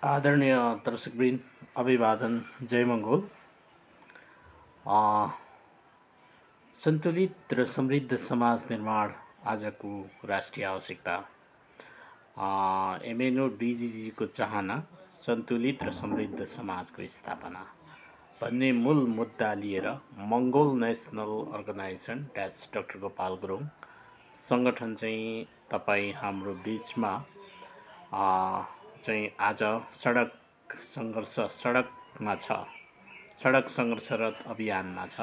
आदरणीय दर्शकवृन्द, अभिवादन, जय मङ्गोल। सन्तुलित र समृद्ध समाज निर्माण आजको राष्ट्रिय आवश्यकता। एमएनओ डिजिजीको चाहना सन्तुलित र समृद्ध समाजको स्थापना भन्ने मूल मुद्दा लिएर Mongol national organisation doctor Gopal Gurung सङ्गठन चाहिँ तपाईँ हाम्रो बिचमा चाहिँ आज सडक सङ्घर्षरत अभियानमा छ।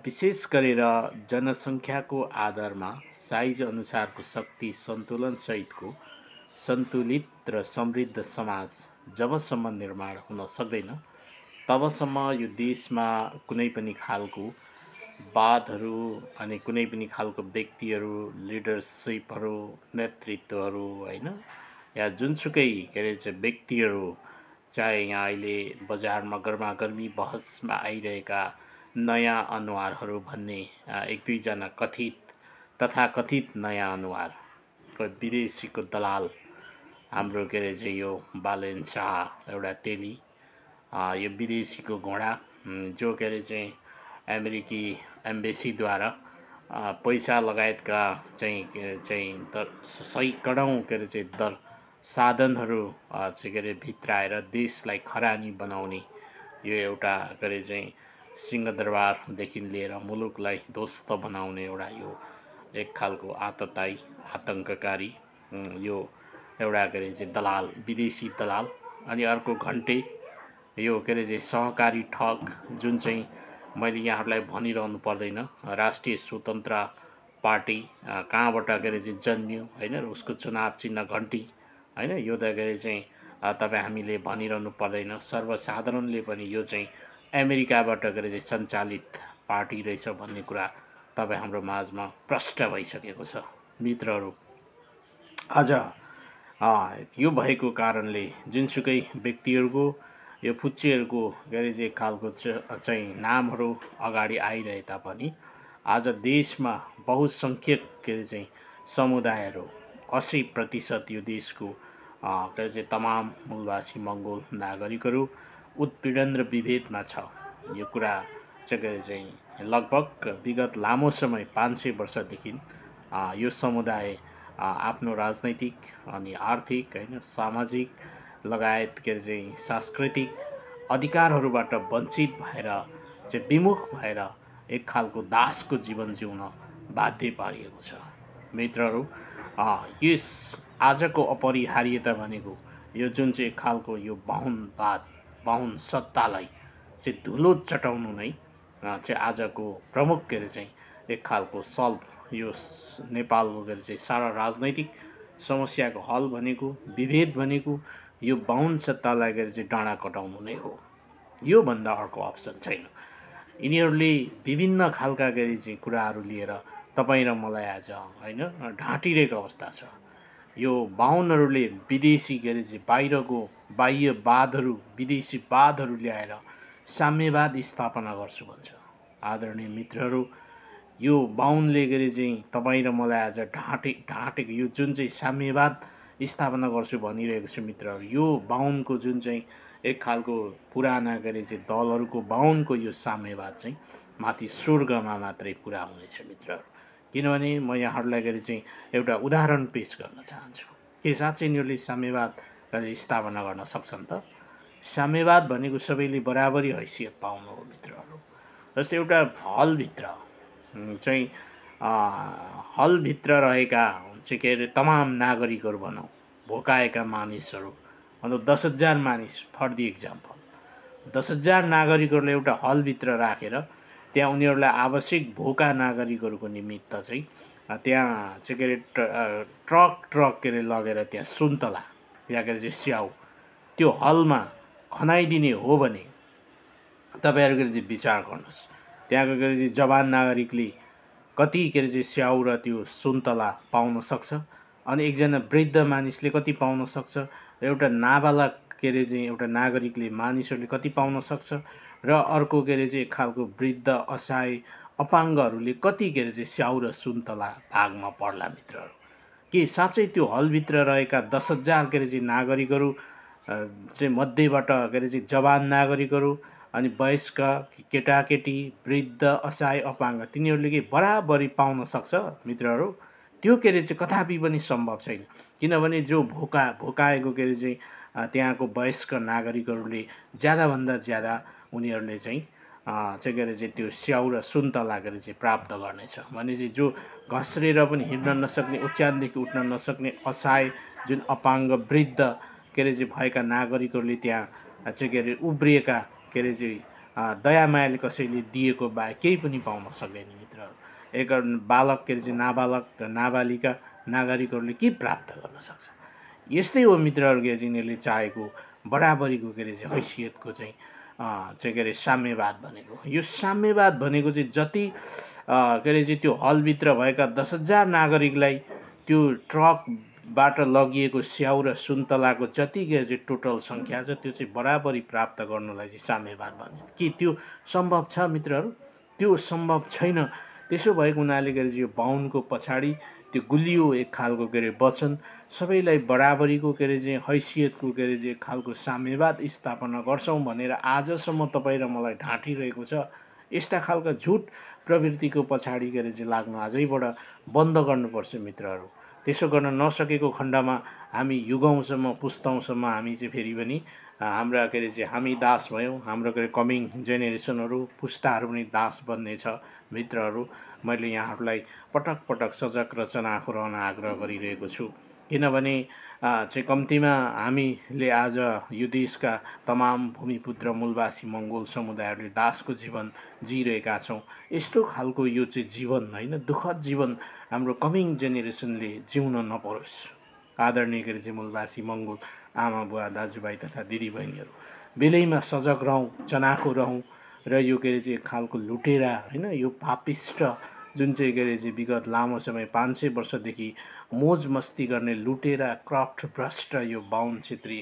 विशेष गरेर जनसङ्ख्याको आधारमा साइज अनुसारको शक्ति सन्तुलन सहितको सन्तुलित र समृद्ध समाज जबसम्म निर्माण हुन सक्दैन तबसम्म यो देशमा कुनै पनि खालको वादहरू अनि कुनै पनि खालको व्यक्तिहरू, लिडरसिपहरू, नेतृत्वहरू होइन, या जुनसुकै व्यक्तिहरू, चाहे यहाँ अहिले बजारमा गर्मागर्मी बहसमा आइरहेका नयाँ अनुहारहरू भन्ने एक दुईजना तथाकथित नयाँ अनुहार विदेशीको दलाल हाम्रो यो बालेन शाह एउटा तेली, यो विदेशीको घोडा जो अमेरिकी एम्बेसीद्वारा पैसा लगायतका सैकडौँ दर साधनहरू भित्राएर देशलाई खरानी बनाउने यो एउटा सिंहदरबारदेखि लिएर मुलुकलाई ध्वस्त बनाउने एउटा यो एक खालको आततायी आतङ्ककारी यो एउटा दलाल, विदेशी दलाल। अनि अर्को घन्टे यो सहकारी ठग जुन चाहिँ मैले यहाँहरूलाई भनिरहनु पर्दैन, राष्ट्रिय स्वतन्त्र पार्टी कहाँबाट जन्मियो होइन, उसको चुनाव चिन्ह घन्टी होइन, यो त तपाईँ हामीले भनिरहनु पर्दैन। सर्वसाधारणले पनि यो अमेरिकाबाट सञ्चालित पार्टी रहेछ भन्ने कुरा तपाईँ हाम्रो माझमा प्रष्ट भइसकेको छ। मित्रहरू, आज यो भएको कारणले जुनसुकै व्यक्तिहरूको यो फुच्चेहरूको खालको नामहरू अगाडि आइरहे तापनि आज देशमा बहुसङ्ख्यक समुदायहरू 80% यो देशको तमाम मूलवासी मङ्गोल नागरिकहरू उत्पीडन र विभेदमा छ। यो कुरा लगभग विगत लामो समय 500 वर्षदेखि यो समुदाय आफ्नो राजनैतिक अनि आर्थिक होइन, सामाजिक लगायत सांस्कृतिक अधिकारहरूबाट वञ्चित भएर विमुख भएर एक खालको दासको जीवन जिउन बाध्य पारिएको छ। मित्रहरू, यस आजको अपरिहार्यता भनेको यो जुन एक खालको यो बाहुन सत्तालाई धुलो चटाउनु नै आजको प्रमुख एक खालको सल्भ यो नेपालको सारा राजनैतिक समस्याको हल भनेको, विभेद भनेको यो बाहुन सत्तालाई डाँडा कटाउनु नै हो। यो भन्दा अर्को अप्सन छैन। यिनीहरूले विभिन्न खालका कुराहरू लिएर तपाईँ र मलाई आज होइन ढाँटिरहेको अवस्था छ। यो बाहुनहरूले विदेशी बाहिरको बाह्यवादहरू, विदेशीवादहरू ल्याएर साम्यवाद स्थापना गर्छु भन्छ। आदरणीय मित्रहरू, यो बाहुनले तपाईँ र मलाई आज ढाँटेको यो जुन साम्यवाद स्थापना गर्छु भनिरहेको छु मित्रहरू, यो बाहुनको जुन एक खालको पुराना दलहरूको बाहुनको यो साम्यवाद माथि स्वर्गमा मात्रै पुरा हुनेछ मित्रहरू। किनभने म यहाँहरूलाई एउटा उदाहरण पेश गर्न चाहन्छु। के साँच्चै यिनीहरूले साम्यवाद स्थापना गर्न सक्छन् त? साम्यवाद भनेको सबैले बराबरी हैसियत पाउनु हो मित्रहरू। जस्तै एउटा हलभित्र रहेका तमाम नागरिकहरू भनौँ, भोकाएका मानिसहरू भनौँ 10,000 मानिस, फर दि इक्जाम्पल 10,000 नागरिकहरूलाई एउटा हलभित्र राखेर त्यहाँ उनीहरूलाई आवश्यक भोका नागरिकहरूको निमित्त त्यहाँ ट्रक लगेर त्यहाँ सुन्तला या स्याउ त्यो हलमा खनाइदिने हो भने तपाईँहरू विचार गर्नुहोस्, त्यहाँको जवान नागरिकले कति स्याउ र त्यो सुन्तला पाउन सक्छ, अनि एकजना वृद्ध मानिसले कति पाउन सक्छ, र एउटा नाबालक एउटा नागरिकले मानिसहरूले कति पाउन सक्छ, र अर्को एक खालको वृद्ध असहाय अपाङ्गहरूले कति स्याउ र सुन्तला भागमा पर्ला मित्रहरू। के साँच्चै त्यो हलभित्र रहेका 10,000 के अरे चाहिँ नागरिकहरू चाहिँ मध्येबाट के अरे चाहिँ जवान नागरिकहरू अनि वयस्क केटाकेटी वृद्ध असहाय अपाङ्ग तिनीहरूले के बराबरी पाउन सक्छ मित्रहरू? त्यो के अरे चाहिँ कदापि पनि सम्भव छैन। किनभने जो भोकाएको के अरे चाहिँ त्यहाँको वयस्क नागरिकहरूले ज्यादाभन्दा ज्यादा उनीहरूले चाहिँ के अरे चाहिँ त्यो स्याउ र सुन्तला के अरे चाहिँ प्राप्त गर्नेछ भने चाहिँ जो घस्रेर पनि हिँड्न नसक्ने ओछ्यानदेखि उठ्न नसक्ने असहाय जुन अपाङ्ग वृद्ध के अरे चाहिँ भएका नागरिकहरूले त्यहाँ के अरे उब्रिएका के अरे चाहिँ दयामायाले कसैले दिएको बाहेक केही पनि पाउन सक्दैन मित्रहरू। एक बालक के अरे चाहिँ नाबालक र नाबालिका नागरिकहरूले के प्राप्त गर्न सक्छ? यस्तै हो मित्रहरू के यिनीहरूले चाहेको बराबरीको के अरे चाहिँ हैसियतको चाहिँ के अरे साम्यवाद भनेको। यो साम्यवाद भनेको चाहिँ जति के अरे चाहिँ त्यो हलभित्र भएका 10,000 नागरिकलाई त्यो ट्रकबाट लगिएको स्याउ र सुन्तलाको जति के अरे चाहिँ टोटल सङ्ख्या छ त्यो चाहिँ बराबरी प्राप्त गर्नलाई चाहिँ साम्यवाद भन्यो। के त्यो सम्भव छ मित्रहरू? त्यो सम्भव छैन। त्यसो भएको हुनाले के अरे चाहिँ यो बाहुनको पछाडि त्यो गुलियो एक खालको के अरे वचन सबैलाई बराबरीको के अरे चाहिँ हैसियतको के अरे चाहिँ खालको साम्यवाद स्थापना गर्छौँ भनेर आजसम्म तपाईँ र मलाई ढाँटिरहेको छ। यस्ता खालका झुट प्रवृत्तिको पछाडि के अरे चाहिँ लाग्न आजैबाट बन्द गर्नुपर्छ मित्रहरू। त्यसो गर्न नसकेको खण्डमा हामी युगौँसम्म पुस्तौँसम्म हामी चाहिँ फेरि पनि हाम्रा के अरे चाहिँ हामी दास भयौँ। हाम्रो के अरे कमिङ जेनेरेसनहरू पुस्ताहरू पनि दास बन्नेछ मित्रहरू। मैले यहाँहरूलाई पटक पटक सजग र चनाखो रहन आग्रह गरिरहेको छु। किनभने चाहिँ कम्तीमा हामीले आज यो देशका तमाम भूमिपुत्र मूलवासी मङ्गोल समुदायहरूले दासको जीवन जिइरहेका छौँ। यस्तो खालको यो चाहिँ जीवन होइन, दुःखद जीवन हाम्रो कमिङ जेनेरेसनले जिउन नपरोस्। आदरणीय के अरे चाहिँ मूलवासी मङ्गोल आमा बुवा दाजुभाइ तथा दिदीबहिनीहरू बेलैमा सजग रहौँ, चनाखो रहौँ र यो के अरे चाहिँ खालको लुटेरा होइन, यो पापिष्ट जुन चाहिँ के अरे चाहिँ विगत लामो समय 500 वर्षदेखि मोज मस्ती गर्ने लुटेरा क्रफ्ट भ्रष्ट यो बाहुन छेत्री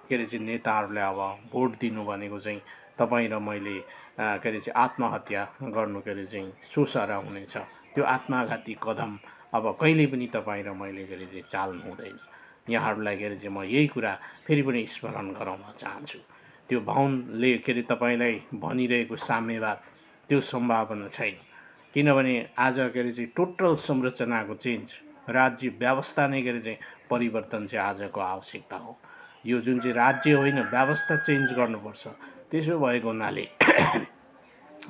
के अरे चाहिँ नेताहरूलाई अब भोट दिनु भनेको चाहिँ तपाईँ र मैले के अरे चाहिँ आत्महत्या गर्नु के अरे चाहिँ सुसारा हुनेछ। त्यो आत्मघाती कदम अब कहिले पनि तपाईँ र मैले के अरे चाहिँ चाल्नु हुँदैन। यहाँहरूलाई के अरे चाहिँ म यही कुरा फेरि पनि स्मरण गराउन चाहन्छु। त्यो बाहुनले के अरे तपाईँलाई भनिरहेको साम्यवाद त्यो सम्भावना छैन। किनभने आज के अरे चाहिँ टोटल संरचनाको चेन्ज, राज्य व्यवस्था नै के अरे चाहिँ परिवर्तन चाहिँ आजको आवश्यकता हो। यो जुन चाहिँ राज्य होइन व्यवस्था चेन्ज गर्नुपर्छ। त्यसो भएको हुनाले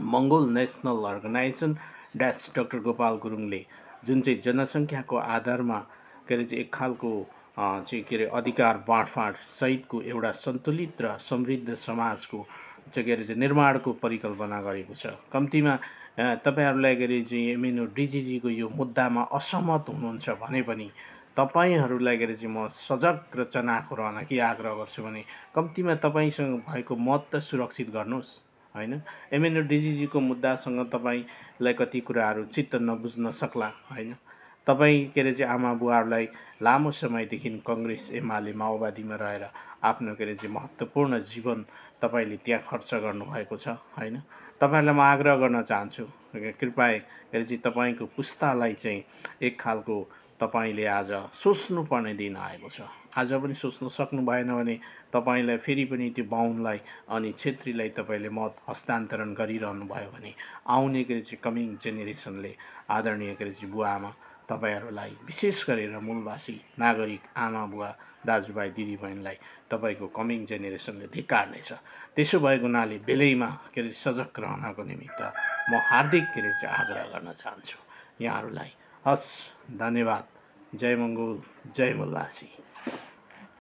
Mongol national organisation dash doctor Gopal गुरुङले जुन चाहिँ जनसङ्ख्याको आधारमा के अरे चाहिँ एक खालको चाहिँ के अरे अधिकार बाँडफाँड सहितको एउटा सन्तुलित र समृद्ध समाजको चाहिँ के अरे चाहिँ निर्माणको परिकल्पना गरेको छ। कम्तीमा तपाईँहरूलाई के अरे चाहिँ एमएनओ डिजिजीको यो मुद्दामा असहमत हुनुहुन्छ भने पनि तपाईँहरूलाई के अरे चाहिँ म सजग र चनाखो रहन के आग्रह गर्छु भने कम्तीमा तपाईँसँग भएको मत त सुरक्षित गर्नुहोस् होइन। एमएनओ डिजिजीको मुद्दासँग तपाईँलाई कति कुराहरू चित्त नबुझ्न सक्ला होइन। तपाईँ के अरे चाहिँ आमा बुवाहरूलाई लामो समयदेखि कङ्ग्रेस एमाले माओवादीमा रहेर आफ्नो के अरे चाहिँ महत्त्वपूर्ण जीवन तपाईँले त्यहाँ खर्च गर्नुभएको छ होइन। तपाईँहरूलाई म आग्रह गर्न चाहन्छु कृपया के अरे चाहिँ तपाईँको पुस्तालाई चाहिँ एक खालको तपाईँले आज सोच्नुपर्ने दिन आएको छ। आज पनि सोच्न सक्नु भएन भने तपाईँलाई फेरि पनि त्यो बाहुनलाई अनि छेत्रीलाई तपाईँले मत हस्तान्तरण गरिरहनु भयो भने आउने के अरे चाहिँ कमिङ जेनेरेसनले आदरणीय के अरे चाहिँ बुवा आमा तपाईँहरूलाई विशेष गरेर मूलवासी नागरिक आमा बुवा दाजुभाइ दिदीबहिनीलाई तपाईँको कमिङ जेनेरेसनले धिक्कार्नेछ। त्यसो भएको हुनाले बेलैमा के अरे सजग रहनको निमित्त म हार्दिक के अरे चाहिँ आग्रह गर्न चाहन्छु यहाँहरूलाई। हस्, धन्यवाद। जय मङ्गोल, जय मूलवासी।